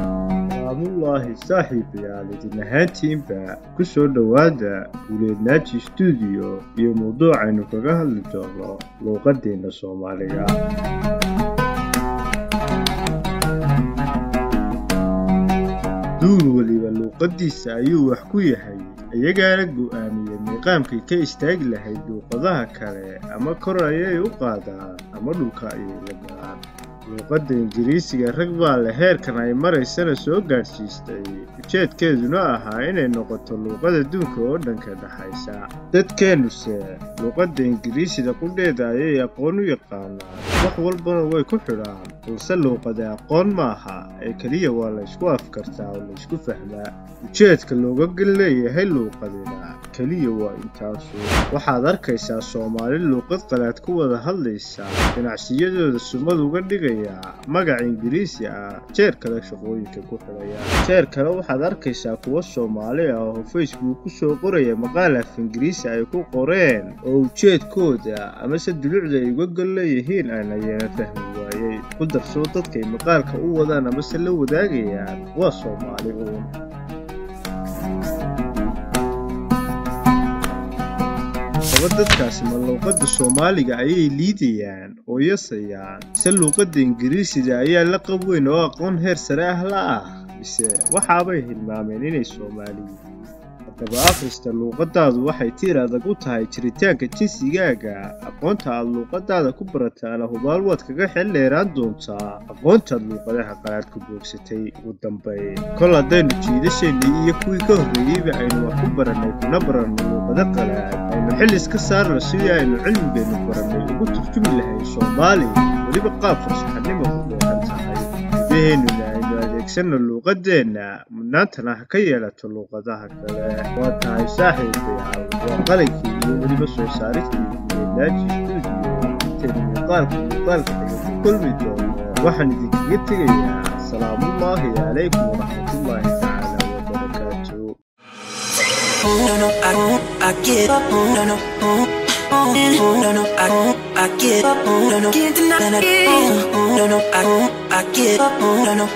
Salaamullaahi saaxiibayaal, idin ahaantiinba ku soo dhowaada Guuleednaaji Stuudiyo iyo mowduucaynu kaga hadli doono luuqadeenna Soomaaliga. Duul weliba luuqadiisa ayuu wax ku yahay, iyagaana go'aamiya miiqaamkay ka istaagi lahayd luuqadaha kale, ama kor ayay u qaadaan ama dhulka ayay la galaan. Luuqadda Ingiriisiga rag baa leh heerkan ay maraysana soo gaadhsiistay, ujeedkeeduna ahaa inay noqoto luuqad adduunka oo dhan ka dhaxaysa. Dadkeennuse luuqadda Ingiriisida qudheeda ayay aqoon u yaqaanaan, wax walbana way ku xidhaan, balse luuqadi aqoon maaha ee keliya waa la isku afkartaa oo la isku fahmaa. Ujeedka looga gol leeyahay luuqadina keliya waa intaasu. Waxaad arkaysaa Soomaali luuqad qalaad ku wada hadlaysa, ganacsiyadooda sumad uga dhigaya magac Ingiriisi ah, jeer kale shaqooyinka ku xidhaya. Jeer kale waxaad arkaysaa kuwo Soomaali ah oo Facebook ku soo qoraya maqaal af Ingiriisi ay ku qoreen oo ujeedkooda amase dulucda ay uga gol leeyihiin aan ayana fahmi waayey. Ku darsoo dadkay maqaalka u wadaan amase la wadaagayaan waa Soomaali uun. Haddaba dadkaasi ma luuqadda Soomaaliga ayay liidayaan oo yasayaan, mise luuqadda Ingiriisida ayaa la qab weyn oo aqoon heer sare ah la ah, mise waxaabay hilmaameen inay Soomaali yihiin? Haddaba akhrista luuqadaadu waxay tiir adag u tahay jiritaanka jinsigaaga. Aqoonta aad luuqadaada ku barataana hubaal waad kaga xeel dheeraan doontaa aqoontaad luuqadaha qalaad ku boogsatay. Ugu dambayn, kol haddaynu jiidasheennii iyo kuwii ka horreeyeyba aynu wax ku barannay kuna baranno luuqado qalaad, aynu xil iska saarno sidii aynu cilmigeennu barannay ugu turjumi lahayn Soomaali, weliba qaab farshaxanimo ku dheehan tahay. Gudaheennuna aynu adeegsanno luuqadeenna, mudnaantana ha ka yeelato luuqadaha kale. Waa tahay saaxiibayaal, waa qalinkii iyo weliba soo saaristii Guuleednaaji Stuudiyo. Intaynu muuqaalka xiga ku kulmi doono, waxaan idinkaga tegayaa salaamullaahi calaykum waraxmatullaahi tacaala wabarakaatu. No, I don't, I get up, no, no, no, no, I don't, I get up, no, no, can't deny it. No, no, I don't, I get up, no, no, no.